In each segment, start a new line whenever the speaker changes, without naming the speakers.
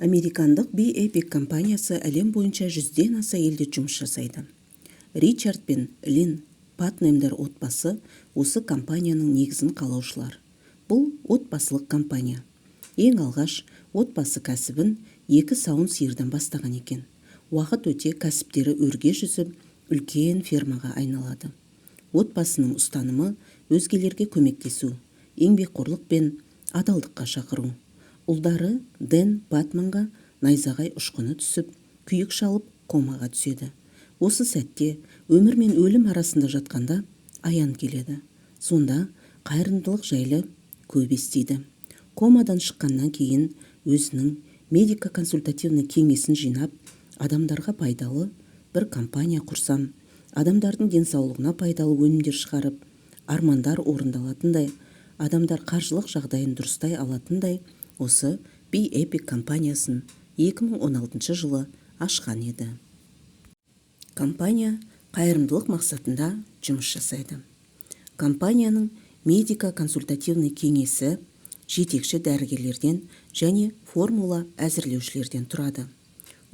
Американдық Be Epic компаниясы әлем бойынша 100-ден аса елде жұмыс жасайды. Ричард пен Лин Патнемдер отбасы осы компанияның негізін қалаушылар. Бұл отбасылық компания. Ең алғаш отбасы кәсібін екі сауын сиырдан бастаған екен. Уақыт өте кәсіптері өрге жүзіп, үлкен фермаға айналады. Отбасының ұстанымы: өзгелерге көмектесу, еңбекқорлық пен адалдыққа шақыру. Ұлдары Дэн Патнемға найзағай ұшқыны түсіп, күйік шалып, комаға түседі. Осы сәтте өмір мен өлім арасында жатқанда аян келеді. Сонда қайырымдылық жайлы көп естиді. Комадан шыққаннан кейін өзінің медико-консультативный кеңесін жинап, адамдарға пайдалы бір компания құрсам, адамдардың денсаулығына пайдалы өнімдер шығарып, армандар орындалатындай, адамдар қаржылық жағдайын дұрыстай алатындай, осы Be Epic компаниясын 2016 жылы ашқан еді. Компания қайырымдылық мақсатында жұмыс жасайды. Компанияның медико-консультативный кеңесі жетекші дәрігерлерден және формула әзірлеушілерден тұрады.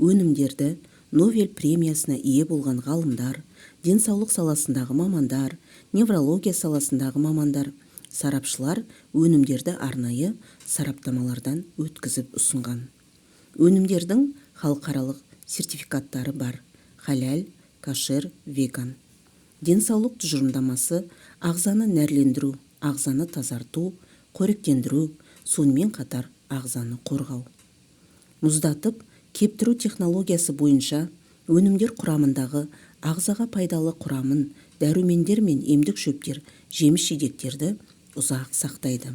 Өнімдерді Нобель премиясына ие болған ғалымдар, денсаулық саласындағы мамандар, неврология саласындағы мамандар, сарапшылар өнімдерді арнайы сараптамалардан өткізіп ұсынған. Өнімдердің халықаралық сертификаттары бар: халяль, кошер, веган. Денсаулық тұжырымдамасы: ағзаны нәрлендіру, ағзаны тазарту, қоректендіру, сонымен қатар ағзаны қорғау. Мұздатып кептіру технологиясы бойынша өнімдер құрамындағы ағзаға пайдалы құрамын, дәрумендер мен емдік шөптер, жеміс жидектерді ұзақ сақтайды.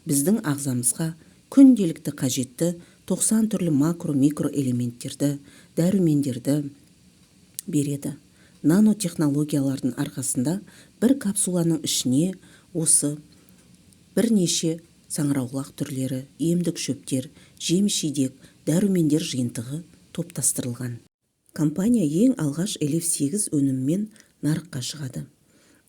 Біздің ағзамызға күнделікті қажетті 90 түрлі макро, микро элементтерді, дәрумендерді береді. Нанотехнологиялардың арқасында бір капсуланың ішіне осы бірнеше саңырауқұлақ түрлері, емдік шөптер, жеміс жидек, дәрумендер жиынтығы топтастырылған. Компания ең алғаш Элев 8 өнімімен нарыққа шығады.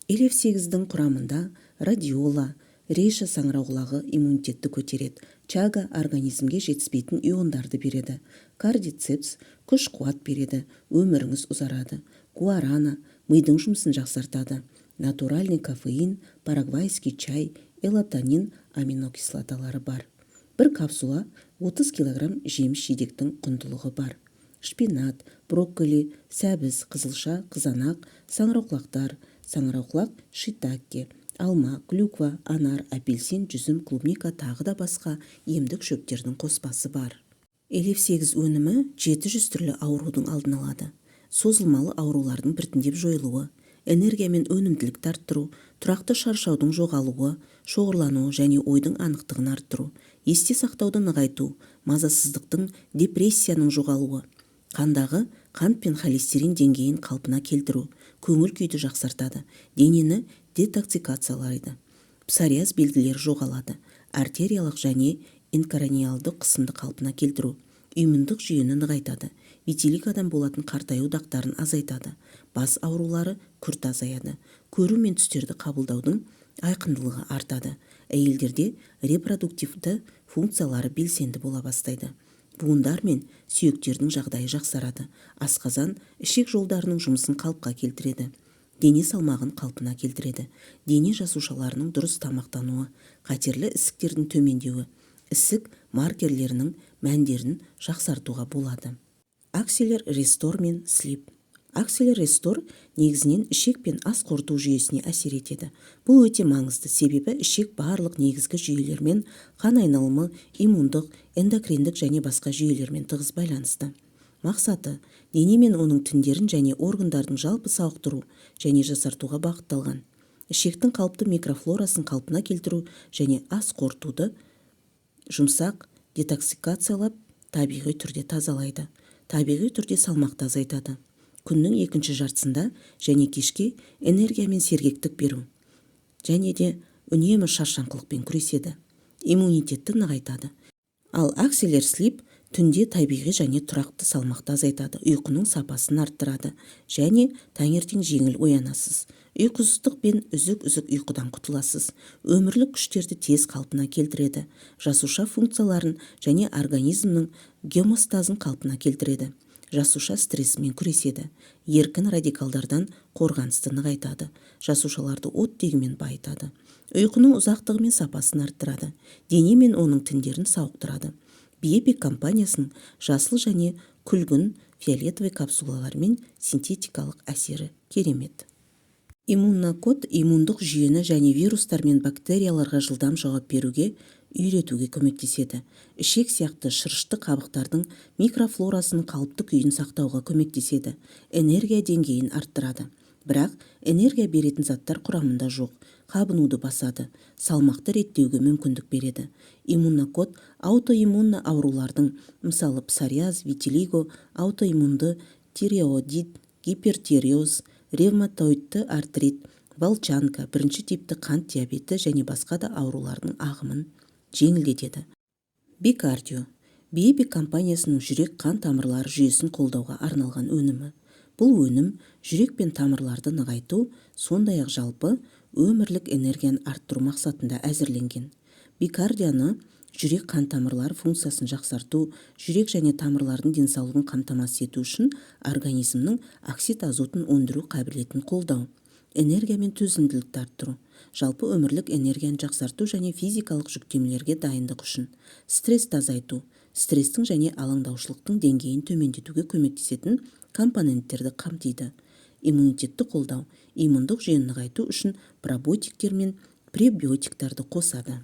Элев 8-дің құрамында радиола, рейша саңырауқұлағы иммунитетті көтереді, чага организмге жетіспейтін иондарды береді, кордицепс күш-қуат береді, өміріңіз ұзарады, гуарана мидың жұмысын жақсартады, натуральный кофеин, парагвайский чай, эллотанин аминокислоталары бар. Бір капсула 30 килограмм жеміс-жидектің құндылығы бар: шпинат, брокколи, сәбіз, қызылша, қызанақ, саңырауқұлақтар, саңырауқұлақ шиитаке, алма, клюква, анар, апельсин, жүзім, клубника, тағы да басқа емдік шөптердің қоспасы бар. Элев 8 өнімі 700 түрлі аурудың алдын алады. Созылмалы аурулардың біртіндеп жойылуы, энергия мен өнімділікті арттыру, тұрақты шаршаудың жоғалуы, шоғырлануы және ойдың анықтығын арттыру, есте сақтауды нығайту, мазасыздықтың, депрессияның жоғалуы, қандағы қант пен холестерин деңгейін қалпына келтіру, көңіл күйді жақсартады, денені детоксикациялайды, псориаз белгілері жоғалады, артериялық және интракраниалды қысымды қалпына келтіру, иммундық жүйені нығайтады, витилигодан болатын қартаю дақтарын азайтады, бас аурулары күрт азаяды, көру мен түстерді қабылдаудың айқындылығы артады, әйелдерде репродуктивті функциялары белсенді бола бастайды, буындар мен сүйектердің жағдайы жақсарады, асқазан, ішек жолдарының жұмысын қалыпқа келтіреді, дене салмағын қалпына келтіреді, дене жасушаларының дұрыс тамақтануы, қатерлі ісіктердің төмендеуі, ісік маркерлерінің мәндерін жақсартуға болады. Акселер Рестор мен Слип. Акселер Рестор негізінен ішек пен ас қорыту жүйесіне әсер етеді. Бұл өте маңызды, себебі ішек барлық негізгі жүйелермен: қан айналымы, иммундық, эндокриндік және басқа жүйелермен тығыз байланысты. Мақсаты: дене мен оның тіндерін және органдардың жалпы сауықтыру және жасартуға бағытталған. Ішектің қалыпты микрофлорасын қалпына келтіру және ас қорытуды жұмсақ детоксикациялап, табиғи түрде тазалайды. Табиғи түрде салмақты азайтады. Күннің екінші жартысында және кешке энергия мен сергектік беру және де үнемі шаршаңқылықпен күреседі. Иммунитетті нығайтады. Ал Акселер Слип түнде табиғи және тұрақты салмақты азайтады, ұйқының сапасын арттырады және таңертең жеңіл оянасыз. Ұйқысыздық пен үзік-үзік ұйқыдан құтыласыз. Өмірлік күштерді тез қалпына келтіреді. Жасуша функцияларын және организмнің гомеостазын қалпына келтіреді. Жасуша стрессімен күреседі. Еркін радикалдардан қорғанысты нығайтады. Жасушаларды оттегімен байытады. Ұйқының ұзақтығы мен сапасын арттырады. Дене мен оның тіндерін сауықтырады. Биепик компаниясының жасыл және күлгін фиолетовый капсулалармен синтетикалық әсері керемет. Иммунокод иммундық жүйені және вирустар мен бактерияларға жылдам жауап беруге үйретуге көмектеседі. Ішек сияқты шырышты қабықтардың микрофлорасының қалыпты күйін сақтауға көмектеседі. Энергия деңгейін арттырады. Бірақ энергия беретін заттар құрамында жоқ. Қабынуды басады, салмақты реттеуге мүмкіндік береді. Иммунокод аутоиммунды аурулардың, мысалы псориаз, витилиго, аутоиммунды тиреоидит, гипертиреоз, ревматоидты артрит, волчанка, бірінші типті қант диабеті және басқа да аурулардың ағымын жеңілдетеді. Бикардио Биепик компаниясының жүрек қан тамырлары жүйесін қолдауға арналған өнімі. Бұл өнім жүрек пен тамырларды нығайту, сондай-ақ жалпы өмірлік энергияны арттыру мақсатында әзірленген. Бикардионы жүрек қан тамырлары функциясын жақсарту, жүрек және тамырлардың денсаулығын қамтамасыз ету үшін организмнің оксид азотын өндіру қабілетін қолдау, энергия мен төзімділікті арттыру, жалпы өмірлік энергияны жақсарту және физикалық жүктемелерге дайындық үшін, стрессті азайту, стресстің және алаңдаушылықтың деңгейін төмендетуге көмектесетін компоненттерді қамтиды. Иммунитетті қолдау, иммундық жүйені нығайту үшін пробиотиктер мен пребиотиктарды қосады.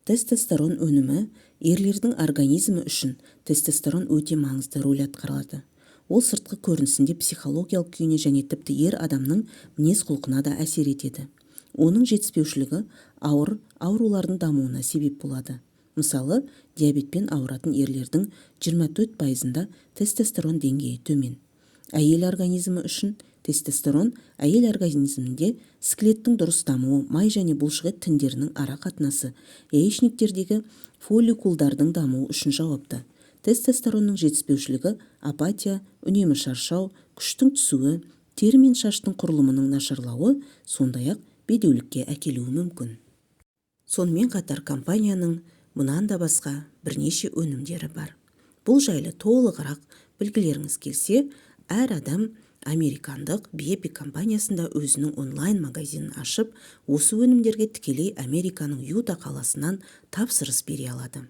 Тестостерон өнімі ерлердің организмі үшін тестостерон өте маңызды рөл атқарады. Ол сыртқы көрінісінде, психологиялық күйіне және тіпті ер адамның мінез-құлқына да әсер етеді. Оның жетіспеушілігі ауыр аурулардың дамуына себеп болады. Мысалы, диабетпен ауыратын ерлердің 24%-ында тестостерон деңгейі төмен. Әйел организмі үшін тестостерон әйел организмінде скелеттің дұрыс дамуы, май және бұлшықет тіндерінің ара қатынасы, яичниктердегі фолликулдардың дамуы үшін жауапты. Тестостеронның жетіспеушілігі апатия, үнемі шаршау, күштің түсуі, тері мен шаштың құрылымының нашарлауы, сондай-ақ бедеулікке әкелуі мүмкін. Сонымен қатар компанияның мұнан да басқа бірнеше өнімдері бар. Бұл жайлы толығырақ білгілеріңіз келсе, әр адам американдық Биепик компаниясында өзінің онлайн магазинін ашып, осы өнімдерге тікелей Американың Юта қаласынан тапсырыс бере алады.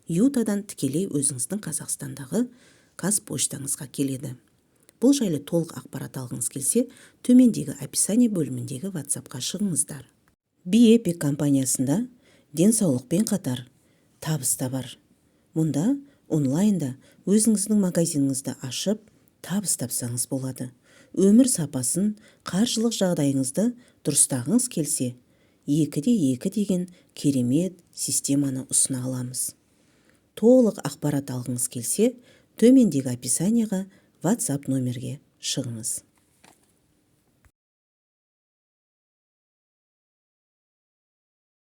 Ютадан тікелей өзіңіздің Қазақстандағы Қазпоштаңызға келеді. Бұл жайлы толық ақпарат алғыңыз келсе, төмендегі описание бөліміндегі WhatsAppқа шығыңыздар. Биепик компаниясында денсаулықпен қатар табыс та бар. Мұнда онлайнда өзіңіздің магазиніңізді ашып, табыс тапсаңыз болады. Өмір сапасын, қаржылық жағдайыңызды дұрыстағыңыз келсе, 2 де 2 деген керемет системаны ұсына аламыз. Толық ақпарат алғыңыз келсе, төмендегі описанияға WhatsApp номерге шығыңыз.